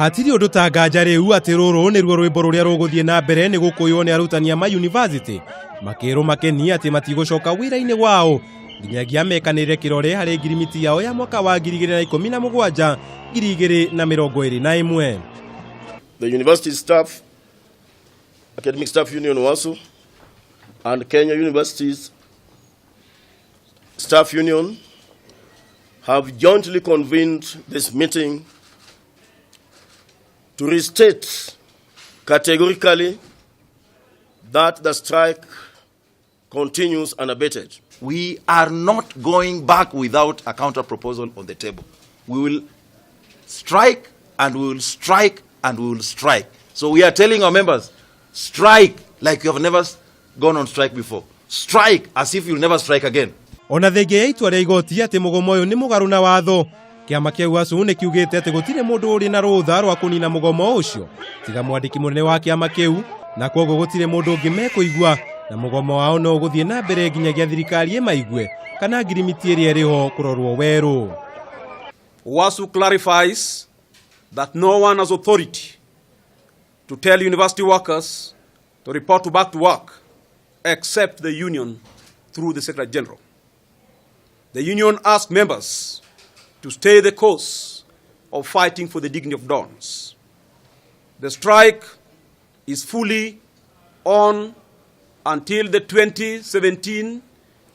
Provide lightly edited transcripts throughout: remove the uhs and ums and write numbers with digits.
Hatirĩ ũndũ ta nganja rĩu atĩ rũrũ nĩruo rwĩmbo rũrĩa rũgũthiĩ na mbere nĩ gũkũywo nĩ arutani a mayunivasĩtĩ makĩrwo makeni atĩ matigũcoka wĩra-inĩ wao nginyagia mekanĩrĩre kĩrore harĩ ngirimiti yao ya mwaka wa 2017 2021. The University Staff, Academic Staff Union UASU, and Kenya Universities Staff Union have jointly convened this meeting to restate categorically that the strike continues unabated. We are not going back without a counter proposal on the table. We will strike and we will strike and we will strike. So we are telling our members, strike like you have never gone on strike before. Strike as if you'll never strike again. Ona thengia ya itua rĩa igoti atĩ mũgomo ũyũ nĩ mũgarũ na watho, kĩama kĩa UASU nĩ kiugĩte atĩ gũtirĩ mũndũ ũrĩ na rũtha rwa kũnina mũgomo ũcio tiga mwandĩki mũnene wa kĩama kĩu, na kwoguo gũtirĩ mũndũ ũngĩ mekũigua na mũgomo wao no ũgũthiĩ na mbere nginyagia thirikari ĩmaigue kana ngirimiti ĩrĩa ĩrĩho kũrorwo werũ. UASU clarifies that no one has authority to tell university workers to report back to work except the union through the Secretary General. The union asks members to stay the course of fighting for the dignity of dons. The strike is fully on until the 2017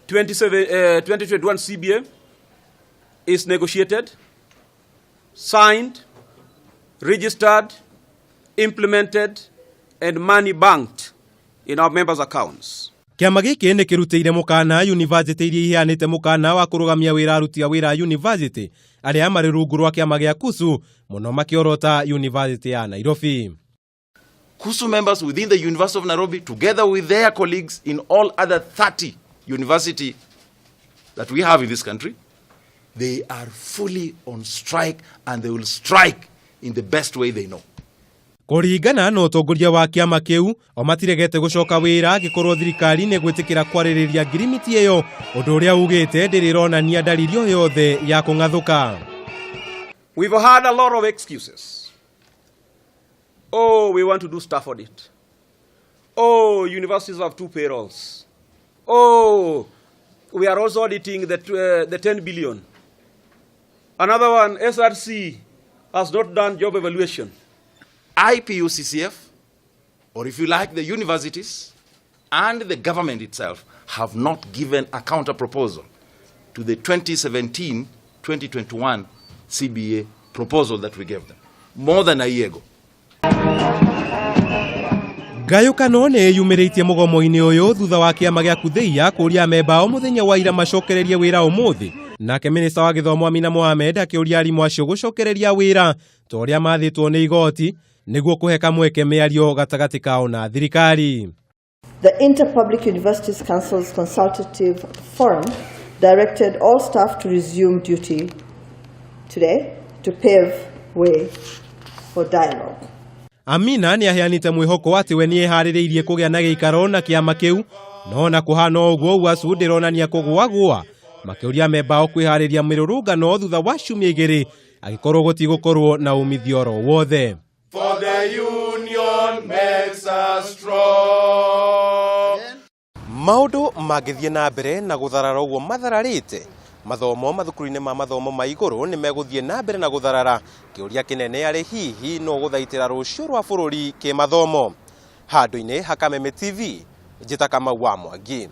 2021 CBA is negotiated, signed, registered, implemented, and money banked in our members' accounts. Kĩama gĩkĩ nĩ kĩrutĩire mũkana yunivasĩtĩ iria iheanĩte mũkana wa kũrũgamia wĩra aruti a wĩra a yunivasĩtĩ arĩa marĩ rungu rwa kĩama gĩa KUSU, mũno makĩorota yunivasĩtĩ ya Nairobi. KUSU members within the University of Nairobi, together with their colleagues in all other 30 universities that we have in this country, they are fully on strike and they will strike in the best way they know. Kũringana na ũtongoria wa kĩama kĩu, o matiregete gũcoka wĩra angĩkorwo thirikari nĩ gwĩtĩkĩra kwarĩrĩria ngirimiti ĩyo, ũndũ ũrĩa ugĩte ndĩrĩ ĩronania ndariri o yothe ya kũng'athũka. We've had a lot of excuses. Oh, we want to do staff audit. Oh, universities have two payrolls. Oh, we are also auditing the 10 billion. Another one, SRC has not done job evaluation. IPUCCF, or if you like, the universities and the government itself have not given a counter proposal to the 2017-2021 CBA proposal that we gave them more than a year ago. Ngayũkano nĩ ĩyumĩrĩtie mũgomo-inĩ ũyũ thutha wa kĩama gĩa Kuthĩia kũũria amemba ao mũthenya wa ira macokererie wĩra ũmũthĩ. Nake minista wa gĩthomo Amina Mohamed akĩũria arimũ acio gũcokereria wĩra ta ũrĩa mathĩtwo nĩ igoti nĩguo kũhe kamweke mĩario gatagatĩ kao na thirikari. The Interpublic Universities Council's Consultative Forum directed all staff to resume duty today to pave way for dialogue. Amina nĩ aheanĩte mwĩhoko atĩ we nĩ eharĩrĩirie kũgĩa na gĩikaro na kĩama kĩu, no na kũhana ũguo UASU ndĩronania kũgũagũa, makĩũria amemba ao kwĩharĩria mĩrũrũngano thutha wa ciumia 2 angĩkorwo gũtigũkorwo na umithio oro wothe. For the union makes us strong. Maũndũ mangĩthiĩ na mbere na gũtharara ũguo mathararĩte, mathomo mathukuru-inĩ ma mathomo ma igũrũ nĩ megũthiĩ na mbere na gũtharara. Kĩũria kĩnene arĩ hihi no gũthaitĩra rũciũ rwa bũrũri kĩmathomo. Handũ-inĩ ha Kameme TV, njĩta Kamau wa Mwangi.